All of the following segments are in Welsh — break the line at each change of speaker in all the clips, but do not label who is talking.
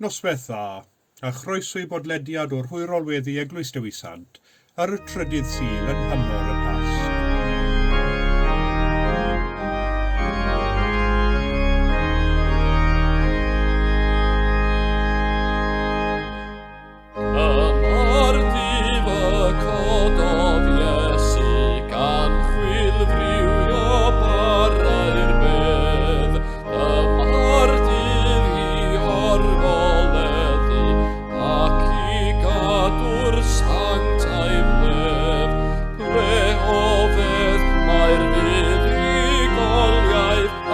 Noswaith dda, a chroeso i bodlediad o'r hwyrol weddi Eglwys Dewi Sant ar y trydydd Sul yn nhymor y Pasg.
Dyma'r dydd y cododd Iesu gan chwilfriwio barau'r bedd. Dyma'r dydd i orfoleddu ac i gadw'r sanctaidd wledd. Ple o fedd mae'r fuddugoliaeth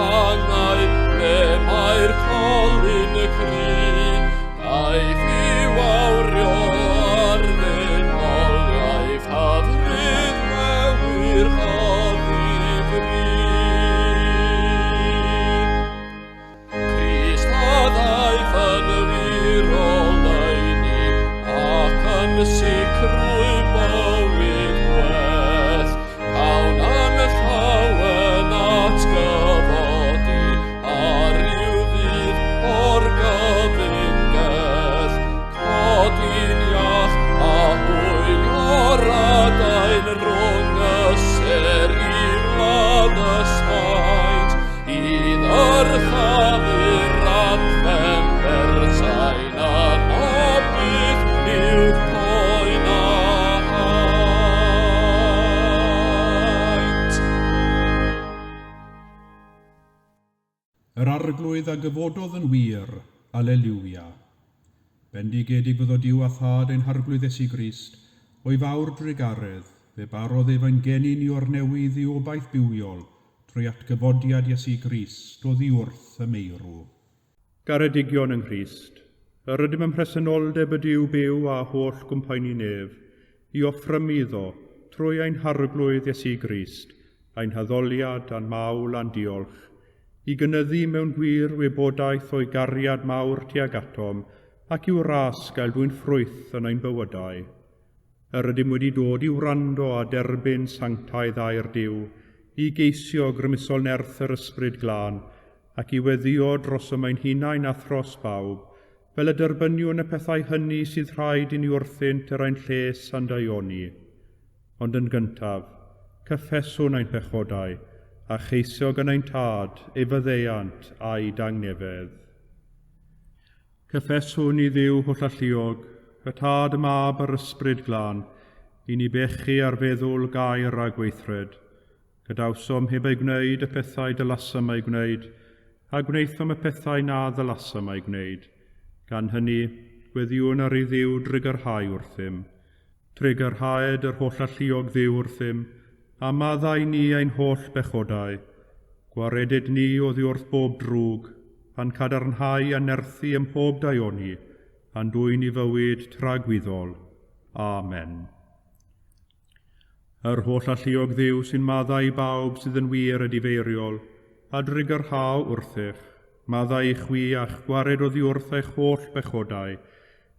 angau, ble mae'r colyn cry. Daeth i wawrio ar ddynoliaeth hyfryd lewyrch o ddifri. Crist a ddaeth yn wir oleuni ac yn sicrwydd bywyd gwell. Cawn yn llawen atgyfodi ar ryw ddydd o'r gyfun gell. Codi'n iach a hwylio'r adain rhwng y ser i wlad y saint, i ddyrchafu'r anthem bersain yno byth yw'r poen a haint.
Yr Arglwydd a gyfododd yn wir, Aleliwia. Bendigedig fyddo Duw a Thad ein Harglwydd Iesu Grist, o'i fawr drugaredd, fe barodd ef ein geni ni o'r newydd i obaith bywiol, trwy atgyfodiad Iesu Grist oddi wrth y meirw. Garedigion yng Nghrist, yr ydym ym mhresenoldeb y Duw byw a holl gwmpaenu nef, i offrymu iddo, trwy ein Harglwydd Iesu Grist, ein haddoliad a'n mawl a'n diolch, i gynyddu mewn gwir wybodaeth o'i gariad mawr tuag atom ac i'w ras gael dwyn ffrwyth yn ein bywydau. Yr ydym wedi dod i wrando a derbyn sanctaidd air Duw, i geisio grymusol nerth yr Ysbryd Glân, ac i weddïo drosom ein hunain a thros bawb, fel y derbyniwn y pethau hynny sydd rhaid i ni wrthynt er ein lles a'n daioni. Ond yn gyntaf, cyffeswn ein pechodau, a cheisio gan ein Tad ei faddeuant a'i dangnefedd. Cyffeswn i Dduw hollalluog, y Tad, y Mab a'r Ysbryd Glân, i ni bechu ar feddwl, gair a gweithred. Gadawsom heb ei gwneud y pethau dylasom eu gwneud, a gwnaethom y pethau na ddylasom eu gwneud. Gan hynny, gweddïwn ar i Dduw drugarhau wrthym. Trugarhaed yr hollalluog Dduw wrthym, a maddau ni ein holl bechodau. Gwareded ni oddi wrth bob drwg, a'n cadarnhau a nerthu ym mhob daioni, a'n dwyn i fywyd tragwyddol. Amen. Yr hollalluog Dduw sy'n maddau i bawb sydd yn wir edifeiriol, a drugarhau wrthych, maddau i chwi a'ch gwared oddi wrth eich holl bechodau,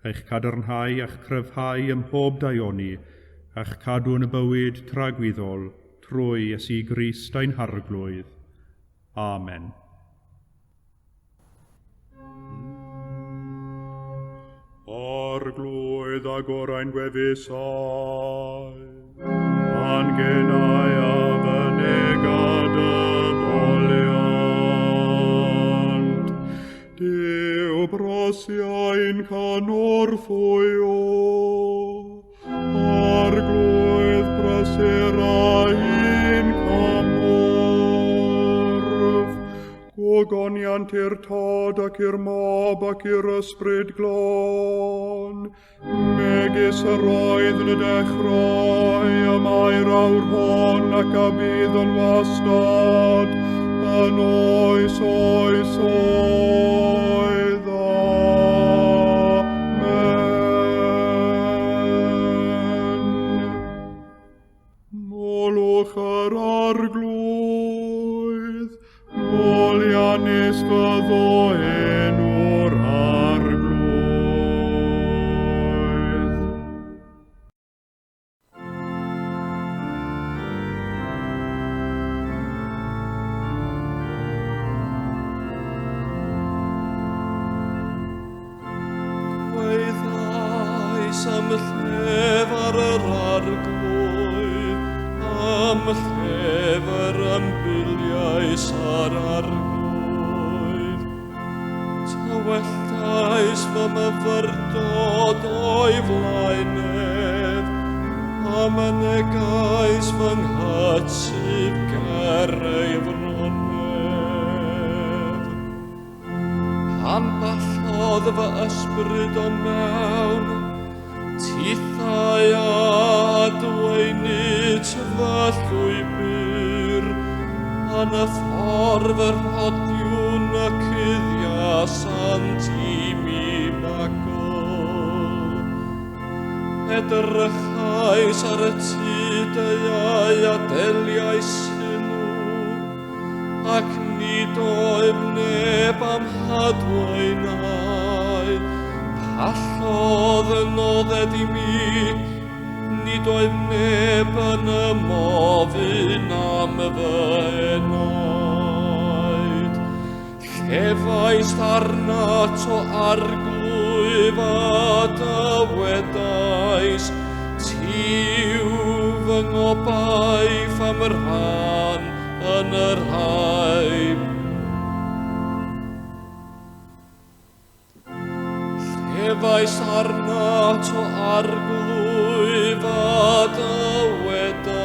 eich cadarnhau a'ch cryfhau ym mhob daioni, a'ch cadw yn y bywyd tragwyddol, trwy Iesu Grist ein Harglwydd. Amen. Arglwydd agor ein gwefusau, a'n genau a fynega dy foliant. Duw brosiau'n cynorthwyo, Arglwydd prysur ein cymorth. Gogoniant i'r Tad ac i'r Mab ac i'r Ysbryd Glân, megis yr oedd yn y dechrau, y mae'r awr hon ac a bydd yn wastad, yn oes oes oedd. Amen. Molwch yr Arglwydd, moliannus fyddo enw'r Arglwydd.
Gofynnais am llef ar yr arglwydd, am llef yr ymbiliais ar arglwydd. Tywelltais fy myfyrdod o'i flaen ef, a mynegais fy nghytsyf ger ei fron ef. Pan ballodd fy ysbryd o mewn, tithau a adweinit fy llwybr, yn y ffordd yr rhodiwn y cuddiasant i mi magl. Edrychais ar y tŷ deuau a deliais sylw, ac nid oedd neb am hadwaenau. Pallodd yn nodded i mi, nid oedd neb yn ymofyn am fy enaid. Llefais arnat o arglwydd a dywedais, ti yw fy ngobaith am rhan yn yr haib. Llefais arnat o arglwydd a dywedais,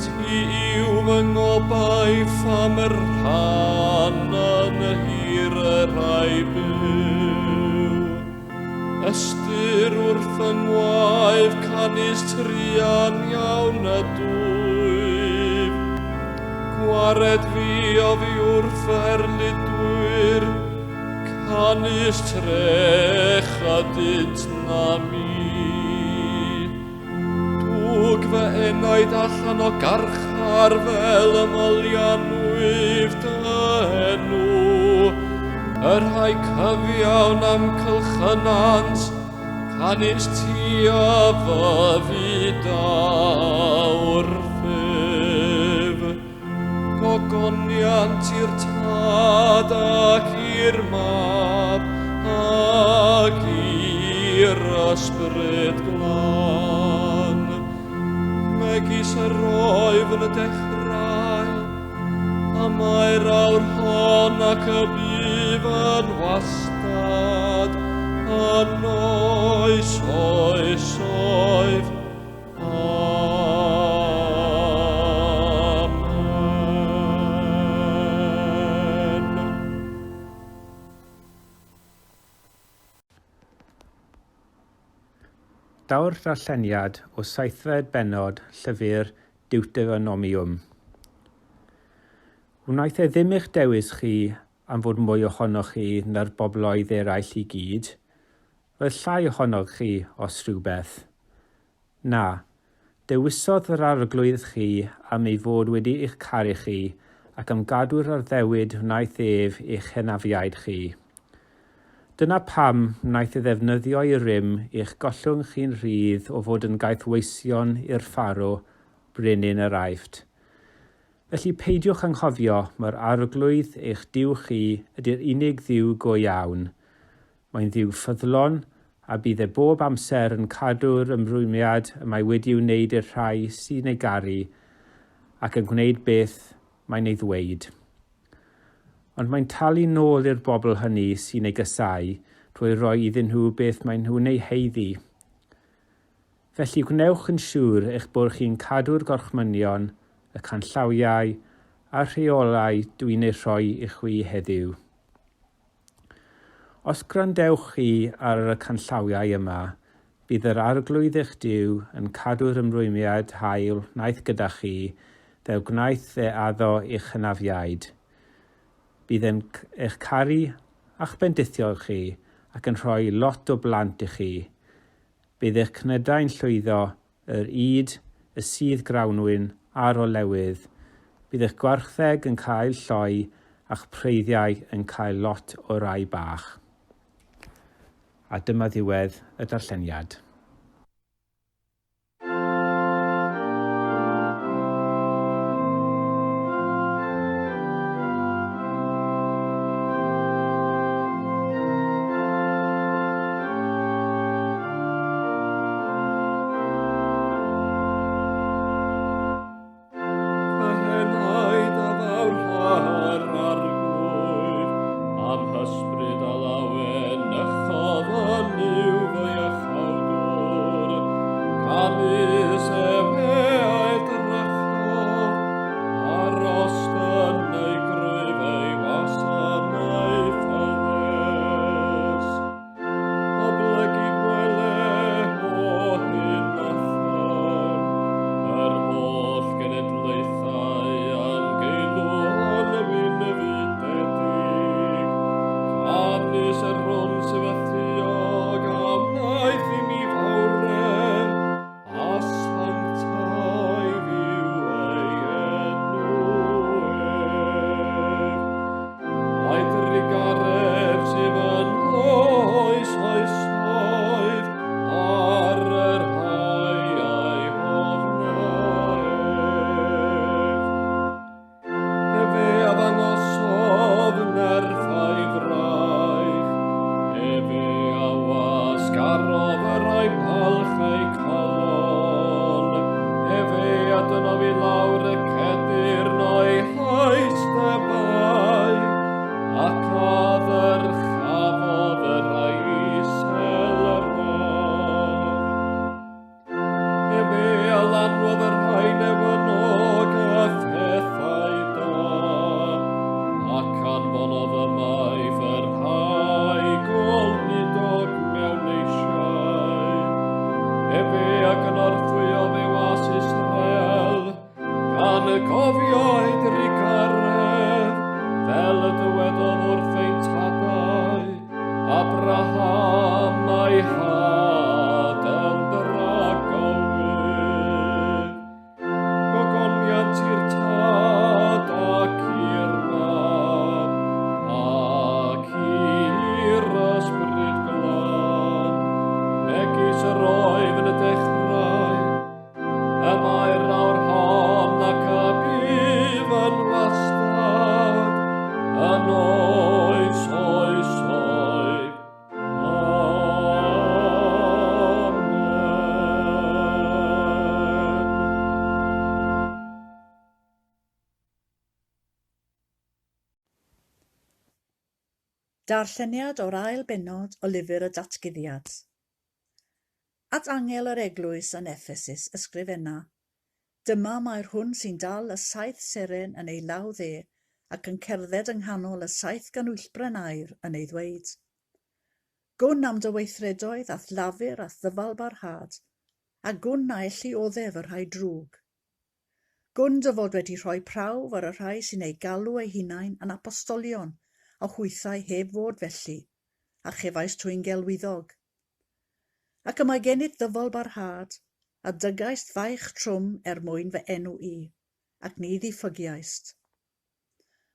ti yw fy ngobaith am rhan yn hir y rhai byw. Ystyr wrth fy ngwaedd canys truan iawn ydwyf. Gwared fi oddi wrth fy erlidwyr, canys trech ydynt na mi. Dwg fy enaid allan o garchar fel y moliannwyf dy enw. Y rhai cyfiawn am cylchynant, canys ti a fyfi wrthyf. Gogoniant i'r Tad ac i'r Mab ac i'r Ysbryd Glân, megis yr oedd yn y dechrau, a mae'r awr hon ac y bydd yn wastad, yn oes oesoedd. Amen.
Daw'r darlleniad o seithfed bennod llyfr Deuteronomium. Wnaeth e ddim eich dewis chi am fod mwy ohonoch chi na'r bobloedd eraill i gyd. Roedd llai ohonoch chi os rhywbeth. Na, dewisodd yr arglwydd chi am ei fod wedi eich caru chi ac am gadw'r addewid wnaeth ef i'ch hynafiaid chi. Dyna pam wnaeth e ddefnyddio'i rym i'ch gollwng chi'n rhydd o fod yn gaethweision i'r Pharo, brenin yr Aifft. Felly peidiwch anghofio mai'r Arglwydd eich Duw chi ydy'r unig Dduw go iawn. Mae'n Dduw ffyddlon, a bydd e bob amser yn cadw'r ymrwymiad y mae wedi'i wneud i'r rhai sy'n ei garu ac yn gwneud beth mae'n ei ddweud. Ond mae'n talu nôl i'r bobl hynny sy'n ei gasáu drwy roi iddyn nhw beth maen nhw'n ei haeddu. Felly gwnewch yn siŵr eich bod chi'n cadw'r gorchmynion, y canllawiau a'r rheolau dw i'n eu rhoi i chwi heddiw. Os gwrandewch chi ar y canllawiau yma, bydd yr Arglwydd eich Duw yn cadw'r ymrwymiad hael wnaeth gyda chi, fel gwnaeth e addo i'ch hynafiaid. Bydd e'n eich caru a'ch bendithio chi ac yn rhoi lot o blant i chi. Bydd eich cnydau'n llwyddo, yr ŷd, y sudd grawnwin a'r olewydd. Bydd eich gwartheg yn cael lloi a'ch preiddiau yn cael lot o rai bach. A dyma ddiwedd y darlleniad.
oes oesoedd. Amen.
Darlleniad o'r ail bennod o lyfr y Datguddiad. At angel yr eglwys yn Effesus ysgrifenna, Dyma mae'r hwn sy'n dal y saith seren yn ei law dde ac yn cerdded yng nghanol y saith ganwyllbren aur yn ei ddweud. Gwn am dy weithredoedd a'th lafur a'th ddyfalbarhad, a gwn na elli oddef y rhai drwg. Gwn dy fod wedi rhoi prawf ar y rhai sy'n eu galw eu hunain yn apostolion, a hwythau heb fod felly, a chefais twy'n gelwyddog. Ac y mae gennyt ddyfalbarhad, a dygaist faich trwm er mwyn fy enw i, ac ni ddiffygiaist.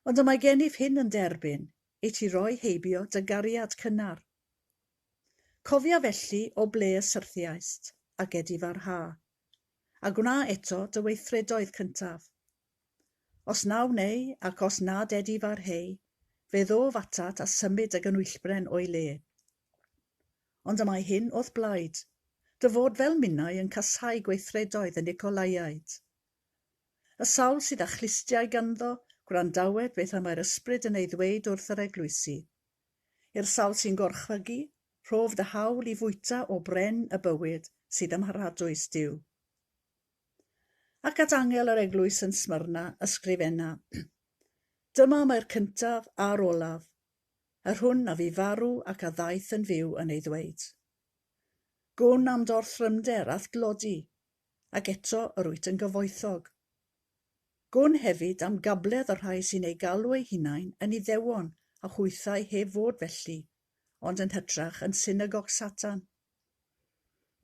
Ond y mae gennyf hyn yn derbyn, i ti roi heibio dy gariad cynnar. Cofia felly o ble y syrthiaist, ac edifarha, a gwna eto dy weithredoedd cyntaf. Os na wnei, ac os nad edifarhei, fe ddof atat a symud y ganwyllbren o'i le. Ond y mae hyn o'th blaid, dy fod fel minnau yn casáu gweithredoedd y Nicolaiaid. Y sawl sydd â chlustiau ganddo, gwrandawed beth y mae'r ysbryd yn ei ddweud wrth yr eglwysi. I'r sawl sy'n gorchfygu, rhof dy hawl i fwyta o bren y bywyd sydd ym mharadwys Duw. Ac at angel yr eglwys yn Smyrna ysgrifenna, Dyma mae'r cyntaf a'r olaf, yr hwn a fu farw ac a ddaeth yn fyw yn ei ddweud. Gwn am d'orthrymder a'th dlodi, ac eto yr wyt yn gyfoethog. Gwn hefyd am gabledd y rhai sy'n eu galw eu hunain yn Iddewon a hwythau heb fod felly, ond yn hytrach yn synagog Satan.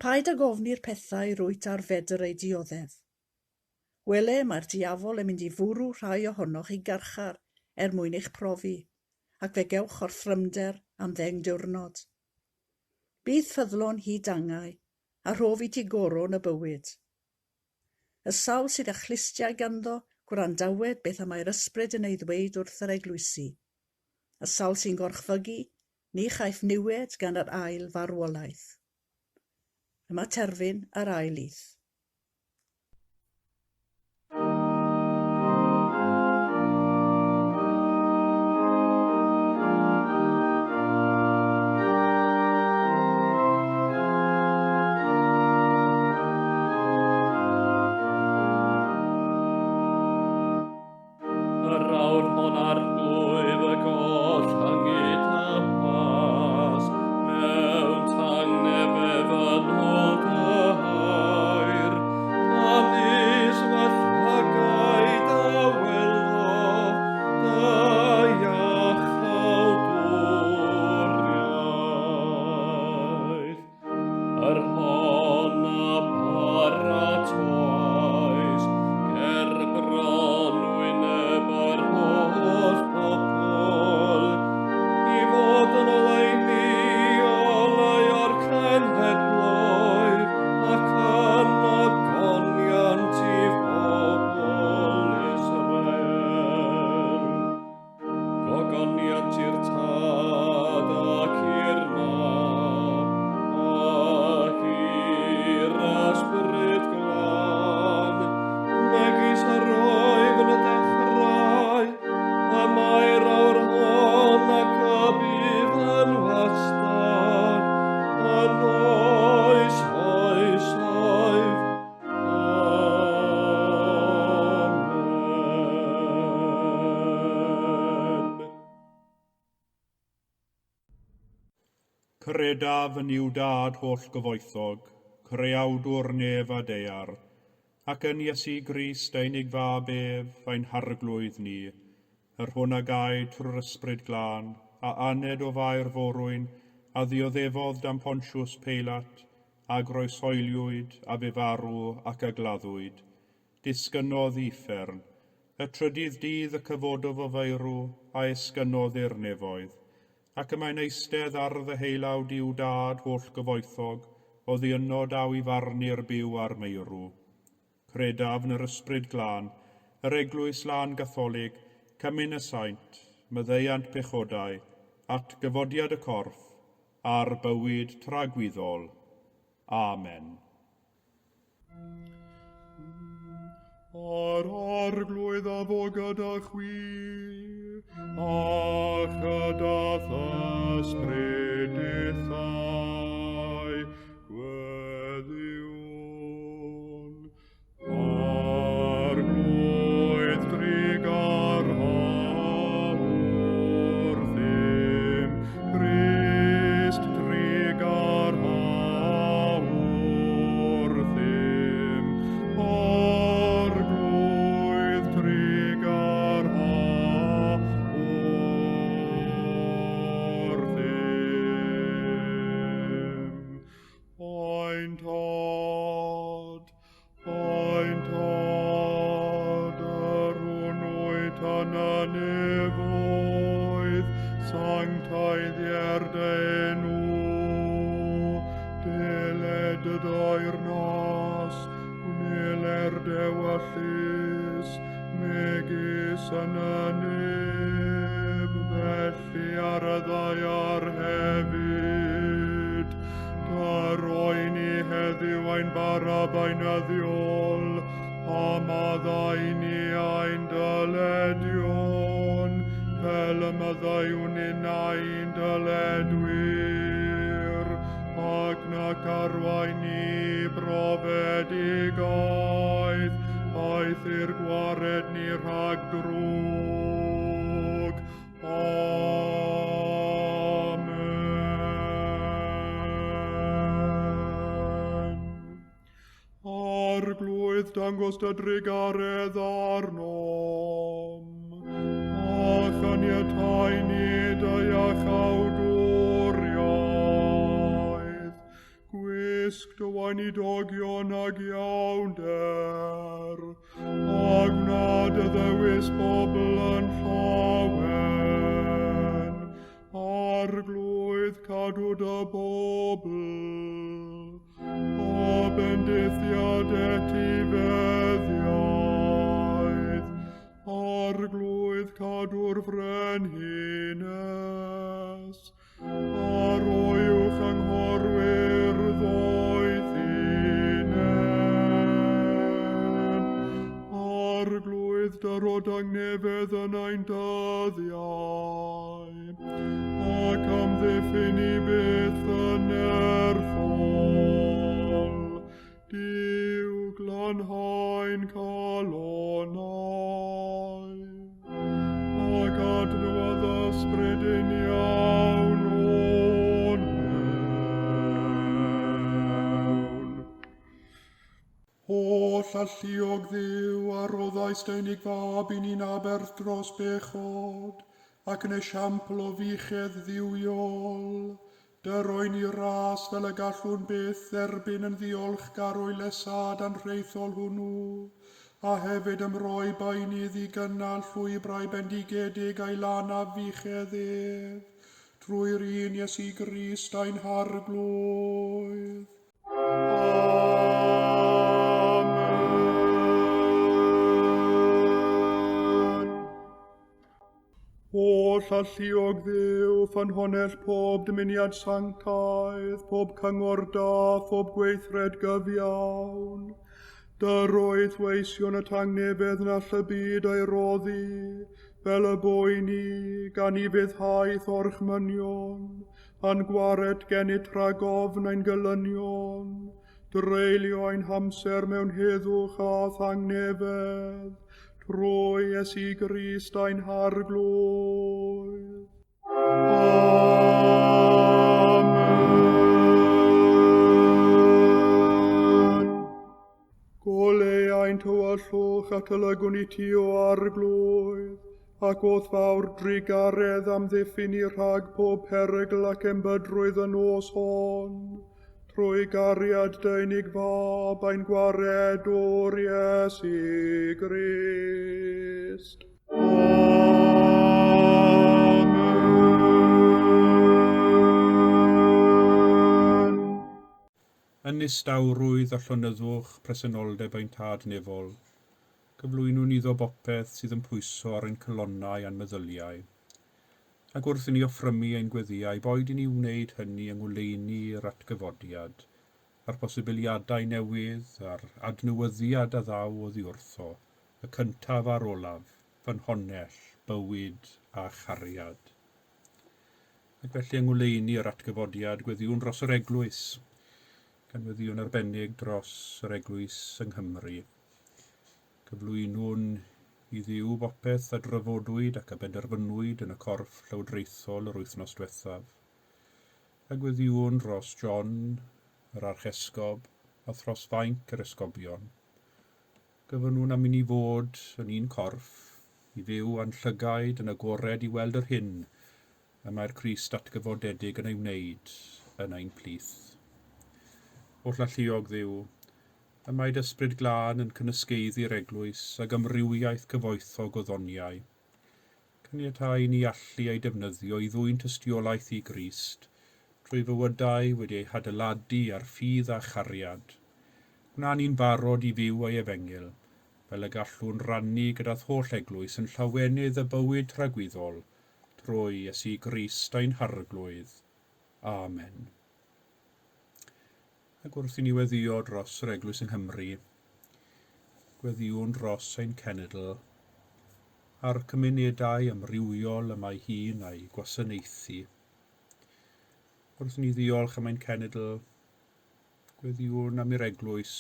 Paid ag ofni'r pethau rwyt ar fedr eu dioddef. Wele, mae'r diafol yn mynd i fwrw rhai ohonoch i garchar er mwyn eich profi, ac fe gewch orthrymder am ddeng diwrnod. Bydd ffyddlon hyd angau, a rhof i ti goron y bywyd. Y sawl sydd â chlustiau ganddo, gwrandawed beth y mae'r ysbryd yn ei ddweud wrth yr eglwysi. Y sawl sy'n gorchfygu, ni chaiff niwed gan yr ail farwolaeth. Yma terfyn yr ail lith.
Yr awr hon arglwydd y gollyngu tapas, mewn tangnefedd yn ôl dy air, canys fy llygaid a welodd dy iachawdwriaeth. Yr hon a baratoais ger bron wyneb yr holl bobl, i fod yn oleuni oleuo'r cenhedloedd ac yn ogoniant i bobl Israel. Gogoniant i'r Tad ac i'r Mab ac i'r Ysbryd Glân, megis yr oedd yn y dechrau, y mae'r awr hon ac y bydd yn wastad, yn oes oesoedd. Amen.
Credaf yn Nuw Dad holl gyfoethog, creawdwr nef a daear, ac yn Iesu Grist ei unig fab ef, ein harglwydd ni, yr hwn a gaed trwy'r Ysbryd Glân, a aned o Fair Forwyn, a ddioddefodd dan Pontius Peilat, a groeshoeliwyd, a fu farw ac a gladdwyd. Disgynnodd i uffern. Y trydydd dydd y cyfododd o feirw, a esgynnodd i'r nefoedd. Ac y mae'n eistedd ar ddeheulaw Duw Dad holl gyfoethog, oddi yno daw i farnu'r byw a'r meirw. Credaf yn yr Ysbryd Glân, yr Eglwys Lân Gatholig, cymun y Saint, maddeuant pechodau, atgyfodiad y corff, a'r bywyd tragwyddol. Amen.
A'r Arglwydd a fo gyda chwi, a chyda th'ysbryd dithau, gweddïwn. Arglwydd drugarha wrthym, Crist drugarha wrthym, Arglwydd drugarha wrthym. Ein Tad, ein Tad, yr hwn wyt yn y nefoedd, sancteiddier dy enw, deled dy deyrnas, gwneler d'ewyllys, megis yn y nef, felly ar y ddaear hefyd. Dyro i ni heddiw ein bara beunyddiol, a maddau i ni ein dyledion, fel y maddeuwn ninnau i'n dyledwyr, ac nac arwain ni i brofedigaeth, aeth i'r gwared ni rhag drwg. Amen. Arglwydd, dangos dy drugaredd arnom, a chaniatáu ni dy iachawdwriaeth. Gwisg dy weinidogion ag iawnder, a gwna dy ddewis bobl yn llawen. Arglwydd, cadw dy bobl, a bendithiad etifeddiaeth. Arglwydd, cadw'r frenhines, a roi uwch anghorwyr ddoethineb. Arglwydd, dyro dangnefedd yn ein dyddiau, ac amddiffyn i byth yn nerthol. Duw, glanhau'n calonnau, ac adnewyddu ysbryd uniawn o'n mewn.
Holl alluog Dduw, a roddais dy unig fab i ni'n aberth dros bechod, ac yn esiampl o fuchedd dduwiol, dyroi ni ras fel y gallwn byth dderbyn yn ddiolchgar o'i lesâd anrhaethol hwnnw, a hefyd ymroi beunydd i gynnal llwybrau bendigedig a'i lan a fuchedd ef, trwy'r un Iesu Grist ein Harglwydd.
Amen. Holl alluog Dduw, ffynhonnell pob dymuniad sanctaidd, pob cyngor da, phob gweithred gyfiawn, dyroedd weision y tangnefedd na all y byd ei roddi, fel y bo i ni, gan i fuddhaeth orchmynion, a'n gwared gennyt rhag ofn ein gelynion, dreulio ein hamser mewn heddwch a thangnefedd, trwy Iesu Grist ein Harglwydd. Amen. Goleu ein tywyllwch at y lygwn i ti o Arglwydd, ac o'th fawr drugaredd amddiffyn ni rhag pob perygl ac embydrwydd y nos hon, trwy gariad dy unig fab ein gwaredwr Iesu Grist. Amen.
Yn nistawrwydd a llonyddwch presenoldeb ein Tad nefol, cyflwynwn iddo bopeth sydd yn pwyso ar ein calonnau a'n meddyliau. Ac wrth i ni offrymu ein gweddïau, boed i ni wneud hynny yng ngoleuni'r atgyfodiad, a'r posibiliadau newydd, a'r adnewyddiad a ddaw oddi wrtho, y cyntaf a'r olaf, ffynhonnell bywyd a chariad. Ac felly yng ngoleuni'r atgyfodiad, gweddïwn dros yr eglwys, gan weddïo'n arbennig dros yr eglwys yng Nghymru. Cyflwynwn i Dduw bopeth a drafodwyd ac a benderfynwyd yn y corff llywodraethol yr wythnos diwethaf. A gweddïwn dros John, yr Archesgob, a thros fainc yr esgobion. Gofynnwn am i ni fod yn un corff, i fyw a'n llygaid yn agored i weld yr hyn y mae'r Crist atgyfodedig yn ei wneud yn ein plith. Oll alluog Dduw, Y mae dy Ysbryd Glân yn cynysgaeddu'r eglwys ag amrywiaeth cyfoethog o ddoniau. Caniatâ i ni allu ei defnyddio i ddwyn tystiolaeth i Grist, trwy fywydau wedi eu hadeiladu ar ffydd a chariad. Gwna ni'n barod i fyw ei efengyl, fel y gallwn rannu gyda'th holl eglwys yn llawenydd y bywyd tragwyddol, trwy Iesu Grist ein Harglwydd. Amen. Ac wrth i ni weddïo dros yr Eglwys yng Nghymru, gweddïwn dros ein cenedl a'r cymunedau amrywiol y mae hi'n eu gwasanaethu. Wrth i ni ddiolch am ein cenedl, gweddïwn am i'r Eglwys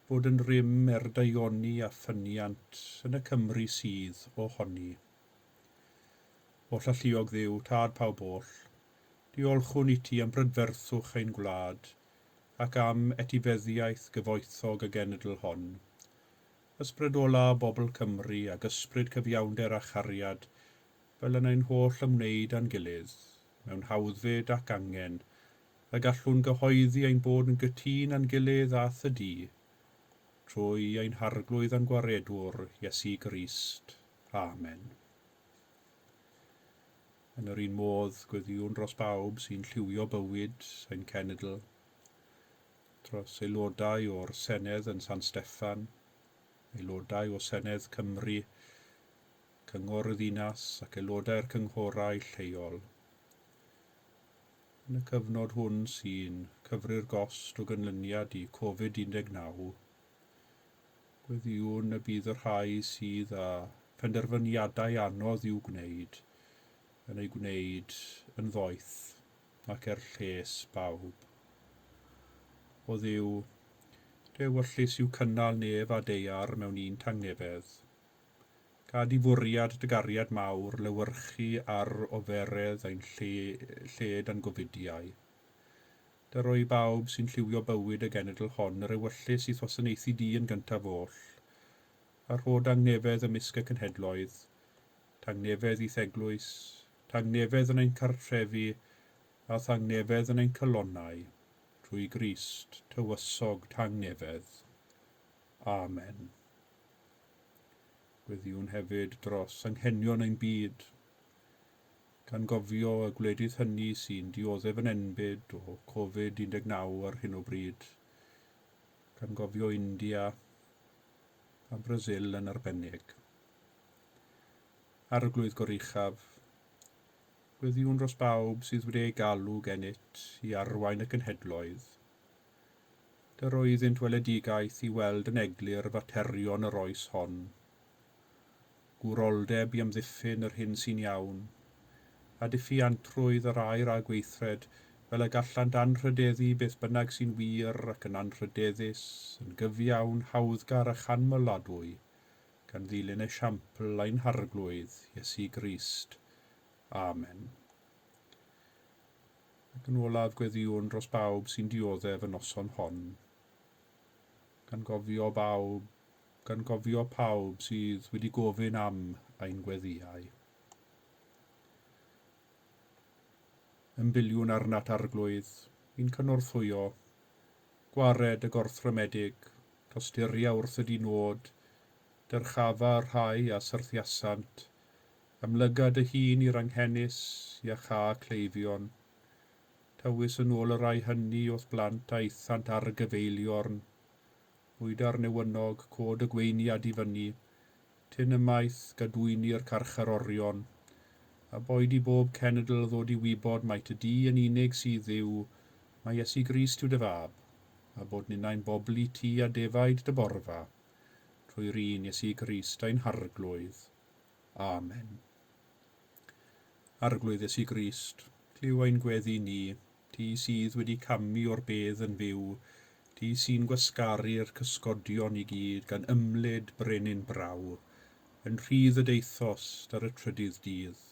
fod yn rym er daioni a ffyniant yn y Cymru sydd ohoni. Oll alluog Dduw, Tad pawb oll, Diolchwn i ti am brydferthwch ein gwlad, ac am etifeddiaeth gyfoethog y genedl hon. Ysbrydola bobl Cymru ag ysbryd cyfiawnder a chariad, fel yn ein holl ymwneud â'n gilydd, mewn hawddfyd ac angen, y gallwn gyhoeddi ein bod yn gytûn â'n gilydd a thŷ di, trwy ein Harglwydd a'n Gwaredwr, Iesu Grist. Amen. Yn yr un modd, gweddïwn dros bawb sy'n lliwio bywyd ein cenedl, dros aelodau o'r Senedd yn San Steffan, aelodau o Senedd Cymru, Cyngor y Ddinas ac aelodau'r cynghorau lleol. Yn y cyfnod hwn sy'n cyfri'r gost o ganlyniad i Covid-19, Gweddïwn y bydd y rhai sydd â phenderfyniadau anodd i'w gwneud yn eu gwneud yn ddoeth ac er lles bawb. O Dduw, dy ewyllys yw cynnal nef a daear mewn un tangnefedd. Gad i fwriad dy gariad mawr lewyrchu ar oferedd ein lle, lled a'n gofidiau. Dyro i bawb sy'n lliwio bywyd y genedl hon yr ewyllys i'th wasanaethu di yn gyntaf oll, a rho dangnefedd ymysg y cenhedloedd, tangnefedd i'th eglwys, tangnefedd yn ein cartrefi, a thangnefedd yn ein calonnau, trwy Grist, tywysog tangnefedd. Amen. Gweddïwn hefyd dros anghenion ein byd, gan gofio y gwledydd hynny sy'n dioddef yn enbyd o Covid-19 ar hyn o bryd, gan gofio India a Brasil yn arbennig. Arglwydd Goruchaf, gweddïwn dros bawb sydd wedi eu galw gennyt i arwain y cenhedloedd. Dyro iddynt weledigaeth i weld yn eglur faterion yr oes hon. Gwroldeb i amddiffyn yr hyn sy'n iawn, a diffuantrwydd yr air a gweithred, fel y gallant anrhydeddu beth bynnag sy'n wir ac yn anrhydeddus, yn gyfiawn, hawddgar a chanmoladwy, gan ddilyn esiampl ein Harglwydd, Iesu Grist. Amen. Ac yn olaf gweddïwn dros bawb sy'n dioddef y noson hon, gan gofio bawb gan gofio pawb sydd wedi gofyn am ein gweddïau. Ymbiliwn arnat Arglwydd, i'n cynorthwyo, gwared y gorthrymedig, tosturia wrth y di-nod, dyrchafa y rhai a syrthiasant, amlyga dy hun i'r anghenus, iachâ cleifion. Tywys yn ôl y rhai hynny o'th blant a aethant ar gyfeiliorn, Bwyda'r newynog, cod y gweiniad i fyny, tyn ymaith, gadwyni'r carcharorion. A boed i bob cenedl ddod i wybod mai ty di yn unig sydd Dduw, mai Iesu Grist yw dy fab, a bod ninnau'n bobl i ti a defaid dy borfa, trwy'r un Iesu Grist ein Harglwydd. Amen. Arglwydd Iesu Grist, clyw ein gweddi ni, ti sydd wedi camu o'r bedd yn fyw, ti sy'n gwasgaru'r cysgodion i gyd gan ymlid brenin braw, yn rhydd y deithost ar y trydydd dydd.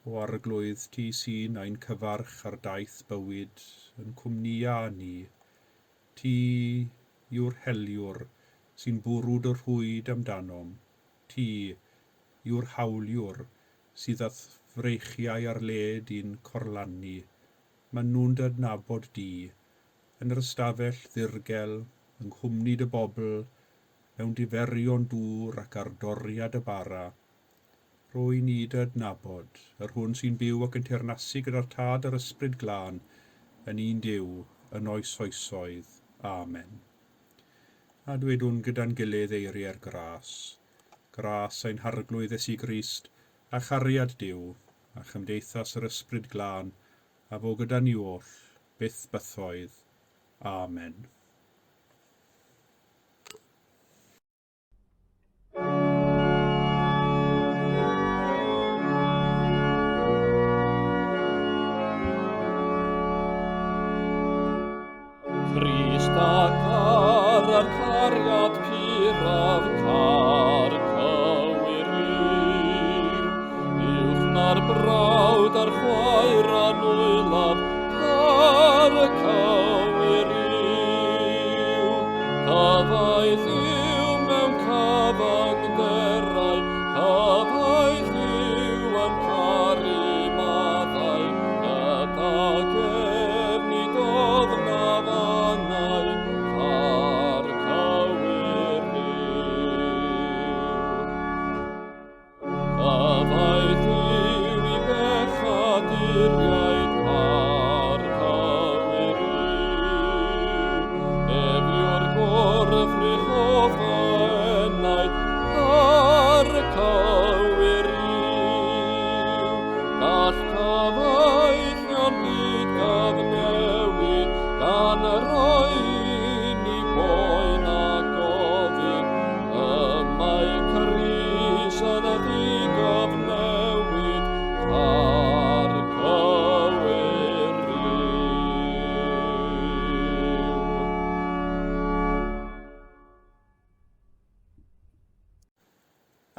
O Arglwydd, ti sy'n ein cyfarch ar daith bywyd, yn cwmnïa â ni. Ti yw'r heliwr sy'n bwrw dy rhwyd amdanom. Ti yw'r hawliwr sydd â'th freichiau ar led i'n corlannu. Maen nhw'n dy adnabod di, yn yr ystafell ddirgel, yng nghwmni dy bobl, mewn diferion dŵr ac ar doriad y bara. Rho i ni dy adnabod, yr hwn sy'n byw ac yn teyrnasu gyda'r Tad a'r Ysbryd Glân, yn un Duw, yn oes oesoedd. Amen. A dwedwn gyda'n gilydd eiriau'r gras. Gras ein Harglwydd Iesu Grist, a chariad Duw, a chymdeithas yr Ysbryd Glân, a fo gyda ni oll, byth bythoedd. Amen.
Crist a car a'r cariad puraf car cywir yw, uwch na'r brawd a'r chwaer anwylaf car cywir yw. Cyfaill yw mewn cyfyngderau, cyfaill yw yn caru maddau, gydag ef nid ofnaf angau, car cywir yw. Cyfaill yw i bechaduriaid car cywir yw. Ef yw'r gwrthrych o fy enaid, car cywir yw. Gall cyfeillion byd gyfnewid, gan roi i ni boen a gofid, Y mae Crist yn ddigyfnewid car cywir yw.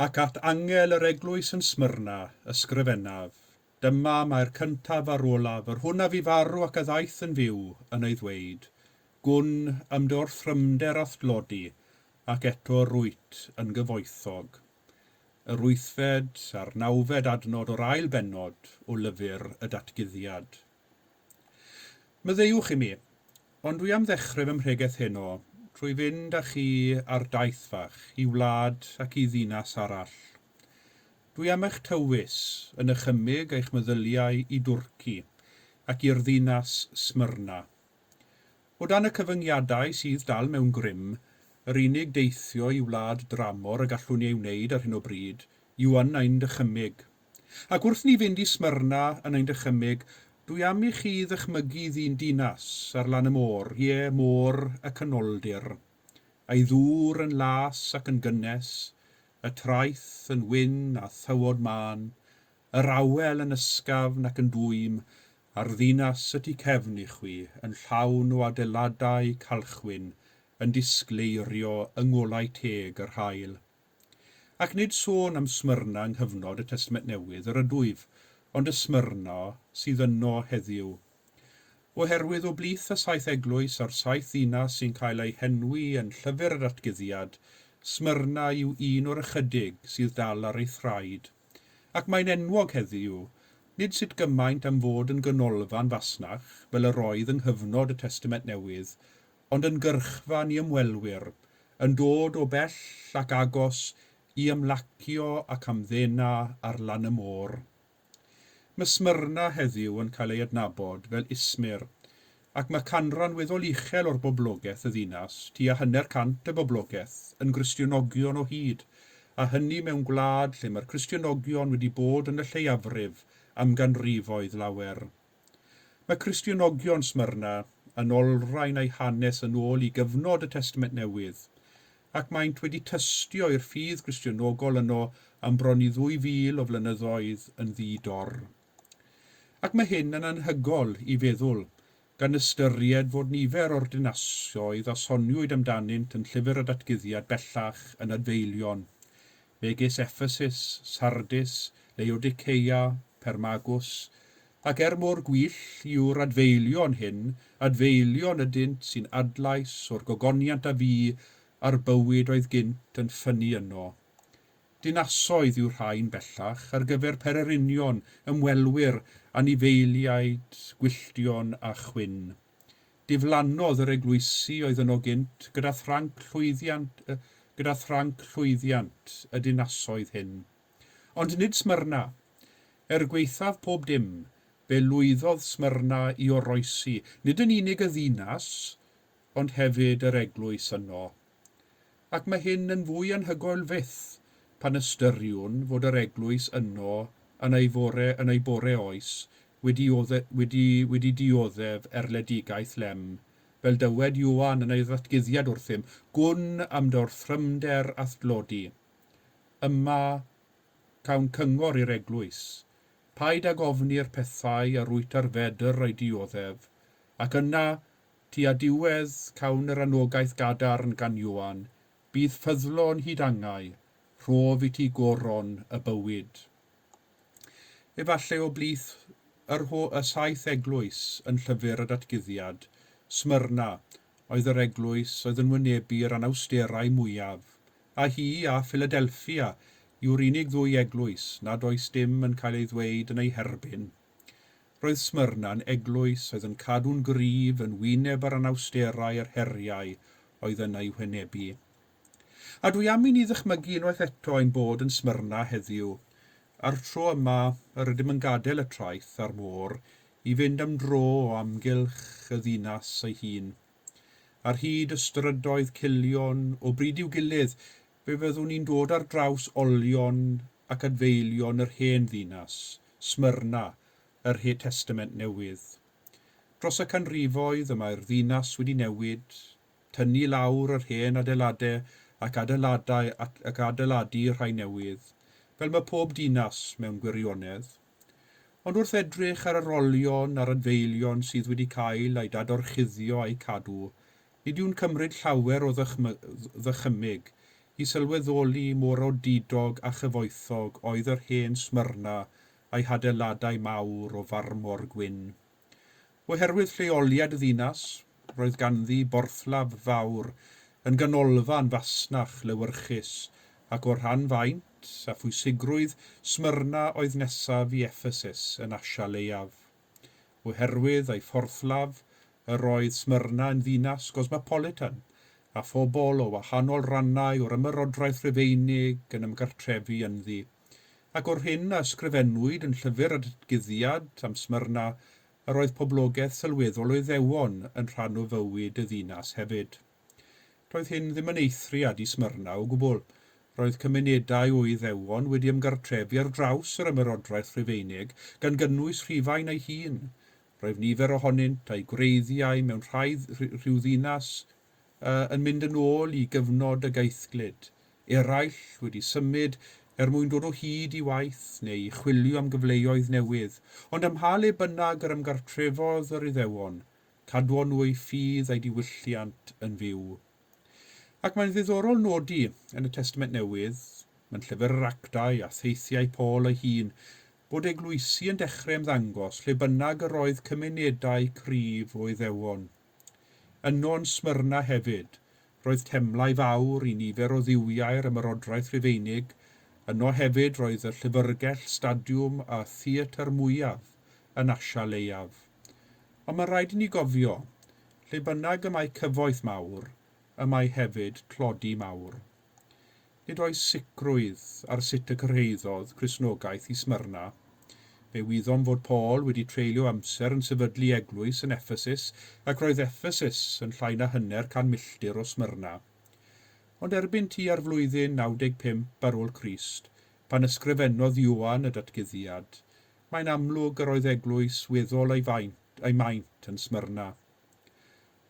Ac at angel yr eglwys yn Smyrna, ysgrifennaf, Dyma mae'r cyntaf a'r olaf, yr hwn a fu farw ac a ddaeth yn fyw, yn ei ddweud, Gwn am dy orthrymder a'th dlodi, ac eto rwyt yn gyfoethog. Yr wythfed a'r nawfed adnod o'r ail bennod o lyfr y Datguddiad. Maddeuwch i mi, ond dwi am ddechrau fy mhregeth heno trwy fynd â chi ar daith fach i wlad ac i ddinas arall. Dwi am eich tywys yn nychymyg eich meddyliau i Dwrci ac i'r ddinas Smyrna. O dan y cyfyngiadau sydd dal mewn grym, yr unig deithio i wlad dramor y gallwn ni ei wneud ar hyn o bryd yw yn ein dychymyg. Ac wrth ni fynd i Smyrna yn ein dychymyg, dwi am i chi ddychmygu ddyn dinas ar lan y môr, ie, môr y Canoldir. A'i ddŵr yn las ac yn gynnes, y traeth yn wyn a thywod mân, yr awel yn ysgafn ac yn dwym, a'r ddinas y tu cefn i chwi yn llawn o adeiladau calchwyn yn disgleirio yng ngolau teg yr haul. Ac nid sôn am Smyrna yng nghyfnod y Testament Newydd yr ydwyf, ond y Smyrna sydd yno heddiw. Oherwydd o blith y saith eglwys a'r saith ddinas sy'n cael eu henwi yn Llyfr y Datguddiad, Smyrna yw un o'r ychydig sydd dal ar ei thraed. Ac mae'n enwog heddiw, nid sut gymaint am fod yn ganolfan fasnach, fel yr oedd yng nghyfnod y Testament Newydd, ond yn gyrchfan i ymwelwyr, yn dod o bell ac agos i ymlacio ac hamddena ar lan y môr. Mae Smyrna heddiw yn cael ei adnabod fel Izmir, ac mae canran weddol uchel o'r boblogaeth y ddinas, tua hanner cant y boblogaeth, yn Gristionogion o hyd, a hynny mewn gwlad lle mae'r Cristionogion wedi bod yn y lleiafrif am ganrifoedd lawer. Mae Cristionogion Smyrna yn olrhain eu hanes yn ôl i gyfnod y Testament Newydd, ac maent wedi tystio i'r ffydd Gristionogol yno am bron i 2,000 o flynyddoedd yn ddi-dor. Ac mae hyn yn anhygoel i feddwl, gan ystyried fod nifer o'r dinasoedd a soniwyd amdanynt yn Llyfr y Datguddiad bellach yn adfeilion, megis Ephesus, Sardis, Laodiceia, Permagus, ac er mor gwyll yw'r adfeilion hyn, adfeilion ydynt sy'n adlais o'r gogoniant a fu a'r bywyd oedd gynt yn ffynnu yno. Dinasoedd yw'r rhain bellach ar gyfer pererinion, ymwelwyr, anifeiliaid, gwylltion a chwyn. Diflannodd yr eglwysi oedd yno gynt gyda thranc llwyddiant, gyda thranc llwyddiant y dinasoedd hyn. Ond nid Smyrna. Er gwaethaf pob dim, fe lwyddodd Smyrna i oroesi, nid yn unig y ddinas, ond hefyd yr eglwys yno. Ac mae hyn yn fwy anhygoel fyth pan ystyriwn fod yr eglwys yno yn ei fore, yn ei bore oes wedi, odde, wedi, wedi dioddef erledigaeth lem. Fel dywed Ioan yn ei ddatguddiad wrthym, gwn am dy orthrymder a'th dlodi. Yma cawn cyngor i'r eglwys. Paid ag ofni'r pethau a rwyt ar fedr eu dioddef, ac yna Tua diwedd cawn yr anogaeth gadarn gan Ioan, bydd ffyddlon hyd angau, rhof i ti goron y bywyd. Efallai o blith yr ho y saith eglwys yn llyfr y Datguddiad, Smyrna oedd yr eglwys oedd yn wynebu'r anawsterau mwyaf, a hi a Philadelphia yw'r unig ddwy eglwys nad oes dim yn cael ei ddweud yn eu herbyn. Roedd Smyrna'n eglwys oedd yn cadw'n gryf yn wyneb yr anawsterau a'r heriau oedd yn ei hwynebu. A dwi am i ni ddychmygu unwaith eto ein bod yn Smyrna heddiw, a'r tro yma yr ydym yn gadael y traeth a'r môr i fynd am dro o amgylch y ddinas ei hun. Ar hyd y strydoedd culion, o bryd i'w gilydd, fe fyddwn ni'n dod ar draws olion ac adfeilion yr hen ddinas, Smyrna, yr Hen Testament Newydd. Dros y canrifoedd y mae'r ddinas wedi newid, tynnu lawr yr hen adeiladau ac adeiladau ac, ac adeiladu rhai newydd, fel mae pob dinas mewn gwirionedd. Ond wrth edrych ar yr olion a'r adfeilion sydd wedi cael eu dadorchuddio a'u cadw, nid yw'n cymryd llawer o ddychymyg i sylweddoli mor odidog a chyfoethog oedd yr hen Smyrna a'i hadeiladau mawr o farmor gwyn. Oherwydd lleoliad y ddinas, roedd ganddi borthladd fawr yn ganolfan fasnach lewyrchus, ac o rhan faint a phwysigrwydd Smyrna oedd nesaf i Ephesus yn Asia Leiaf. Oherwydd ei phorthladd, yr oedd Smyrna yn ddinas gosmopolitan, a phobl o wahanol rannau o'r Ymerodraeth Rufeinig yn ymgartrefu ynddi. Ac o'r hyn a ysgrifennwyd yn llyfr y Datguddiad am Smyrna, yr oedd poblogaeth sylweddol o Iddewon yn rhan o fywyd y ddinas hefyd. Doedd hyn ddim yn eithriad i Smyrna o gwbl. Roedd cymunedau o Iddewon wedi ymgartrefu ar draws yr Ymerodraeth Rufeinig, gan gynnwys Rhufain ei hun. Roedd nifer ohonynt a'u gwreiddiau mewn rhai rhyw ddinas yn mynd yn ôl i gyfnod y gaethglud, eraill wedi symud er mwyn dod o hyd i waith neu i chwilio am gyfleoedd newydd, ond ym mha le bynnag yr ymgartrefodd yr Iddewon, cadwon nhw eu ffydd a'u diwylliant yn fyw. Ac mae'n ddiddorol nodi yn y Testament Newydd, yn Llyfr yr Actau a theithiau Paul ei hun, bod eglwysi yn dechrau ymddangos lle bynnag yr oedd cymunedau cryf o Iddewon. Yno yn Smyrna hefyd, roedd temlau fawr i nifer o dduwiau'r Ymerodraeth Rufeinig, yno hefyd roedd y llyfrgell, stadiwm a theatr mwyaf yn Asia Leiaf. Ond mae'n rhaid i ni gofio, lle bynnag y mae cyfoeth mawr, y mae hefyd tlodi mawr. Nid oes sicrwydd ar sut y cyrhaeddodd Cristnogaeth i Smyrna. Fe wyddom fod Paul wedi treulio amser yn sefydlu eglwys yn Ephesus, ac roedd Ephesus yn llai na hanner can milltir o Smyrna. Ond erbyn tua'r flwyddyn 95 ar ôl Crist, pan ysgrifennodd Ioan y datguddiad, mae'n amlwg yr oedd eglwys weddol ei maint yn Smyrna.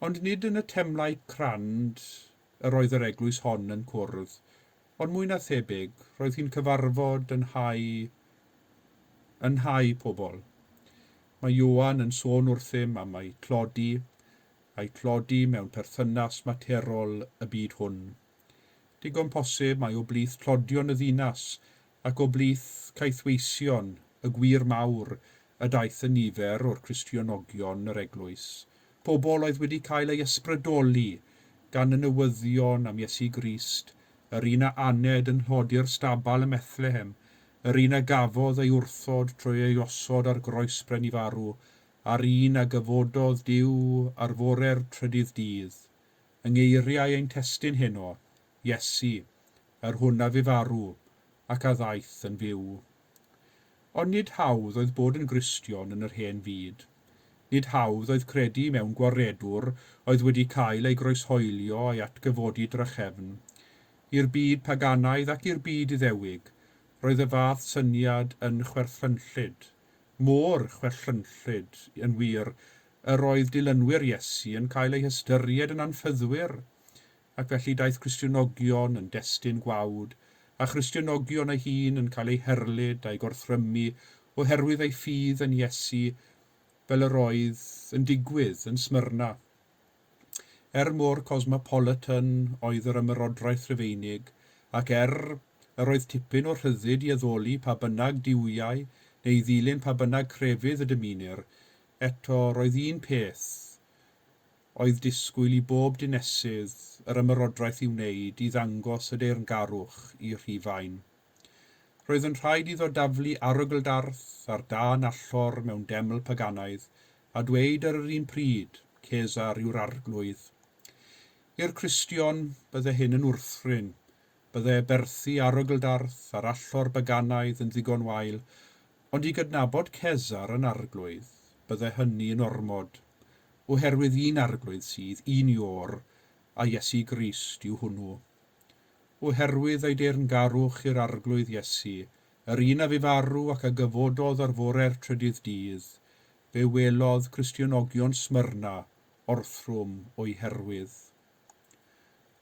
Ond nid yn y temlau crand yr oedd yr eglwys hon yn cwrdd, ond mwy na thebyg, roedd hi'n cyfarfod yn nhai pobl. Mae Ioan yn sôn wrthym am ei tlodi, a'i tlodi mewn perthynas materol y byd hwn. Digon posib mae o blith tlodion y ddinas ac o blith caethweision y gwir mawr y daeth y nifer o'r Cristionogion yr eglwys. Pobl oedd wedi cael ei ysbrydoli gan y newyddion am Iesu Grist, yr un a aned yn nhlodi'r stabal ym Methlehem, yr un a gafodd ei wrthod trwy ei osod ar groesbren i farw, a'r un a gyfododd Duw ar fore'r trydydd dydd. Yng ngeiriau ein testun heno, Iesu, yr hwn a fu farw, ac a ddaeth yn fyw. Ond nid hawdd oedd bod yn Gristion yn yr hen fyd. Nid hawdd oedd credu mewn gwaredwr oedd wedi cael ei groeshoelio a'i atgyfodi drachefn. I'r byd paganaidd ac i'r byd Iddewig, roedd y fath syniad yn chwerthlynllyd. Mor chwerthlynllyd, yn wir, yr oedd dilynwyr Iesu yn cael eu hystyried yn anffyddwyr, ac felly daeth Cristionogion yn destun gwawd, a Christionogion ei hun yn cael eu herlid a'i gorthrymu oherwydd ei ffydd yn Iesu fel yr oedd yn digwydd yn Smyrna. Er mor cosmopolitan oedd yr ymerodraeth Rufeinig, ac er yr oedd tipyn o rhyddid i addoli pa bynnag duwiau neu ddilyn pa bynnag crefydd y dymunir, eto roedd un peth oedd disgwyl i bob dinesydd yr ymerodraeth i wneud i ddangos y deyrngarwch i Rhufain. Roedd yn rhaid iddo daflu arogldarth ar dân allor mewn deml paganaidd a dweud ar yr un pryd, Cesar yw'r arglwydd. I'r Cristion, bydde hyn yn wrthryn. Bydde berthu arogldarth ar allor baganaidd yn ddigon wael, ond i gydnabod Cesar yn arglwydd, bydde hynny yn ormod. Oherwydd un arglwydd sydd, un Iôr, a Iesu Grist yw hwnnw. Oherwydd ei deyrngarwch i'r arglwydd Iesu, yr un a fu farw ac a gyfododd ar fore'r trydydd dydd, fe welodd Cristionogion Smyrna orthrwm o'i herwydd.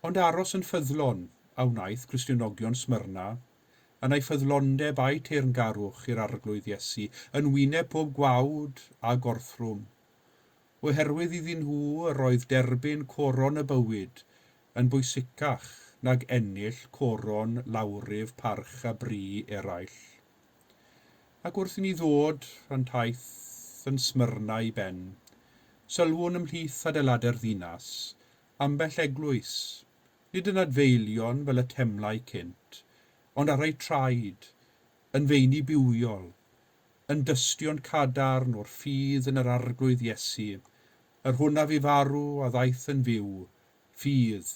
Ond aros yn ffyddlon a wnaeth Cristionogion Smyrna, yn ei ffyddlondeb a'i teyrngarwch i'r arglwydd Iesu, yn wyneb pob gwawd a gorthrwm. Oherwydd iddyn nhw yr oedd derbyn coron y bywyd yn bwysicach nag ennill coron lawryf parch a bri eraill. Ac wrth i ni ddod â'n taith yn Smyrna i ben, sylwn ymhlith adeiladau'r ddinas, ambell eglwys, nid yn adfeilion fel y temlau cynt, ond ar eu traed, yn feini bywiol, yn dystion cadarn o'r ffydd yn yr arglwydd Iesu, yr hwn a fu farw a ddaeth yn fyw, ffydd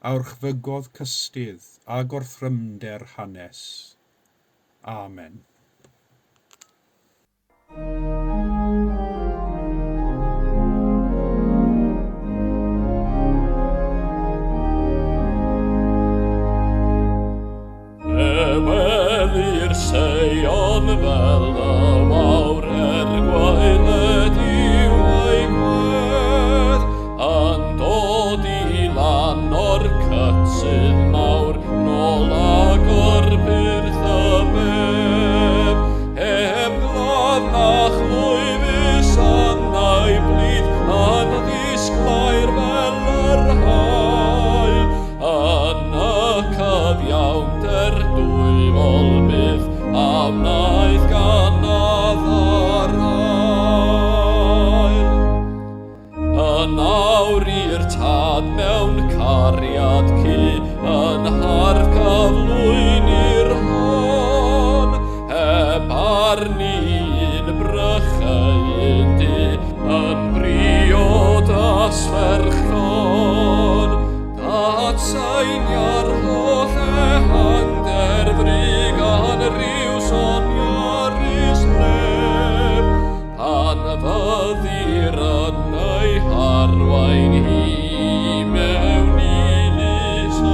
a orchfygodd cystudd a gorthrymder hanes. Amen.
Ewelir Seion fel y wawr er gwaeledd yw ei gwedd, yn dod i lan o'r cytsydd mawr, nôl agor pyrth y bedd. Heb glad na chlwyfus yna'i blith, yn ddisglair fel yr haul, yn y cyfiawnder dwyfol byth, a wnaeth gan adda'r ail. Yn awr i'r tad mewn cariad cu, yn harf cyflwyn i'r hon, heb arni un brycheuyn du, yn briodas ferch llon. Datsainia'r holl ehangder frig gan ryw soniarus lef, pan fyddir yn ei harwain hi mewn i lys y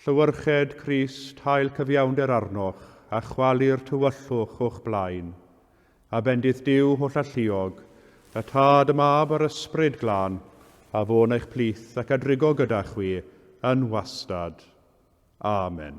Llewyrched Crist hael cyfiawnder arnoch, a chwalu'r tywyllwch o'ch blaen. A bendith Duw holl alluog, y Tad, y Mab a'r Ysbryd Glân, a fo'n eich plith ac a drigo gyda chwi yn wastad. Amen.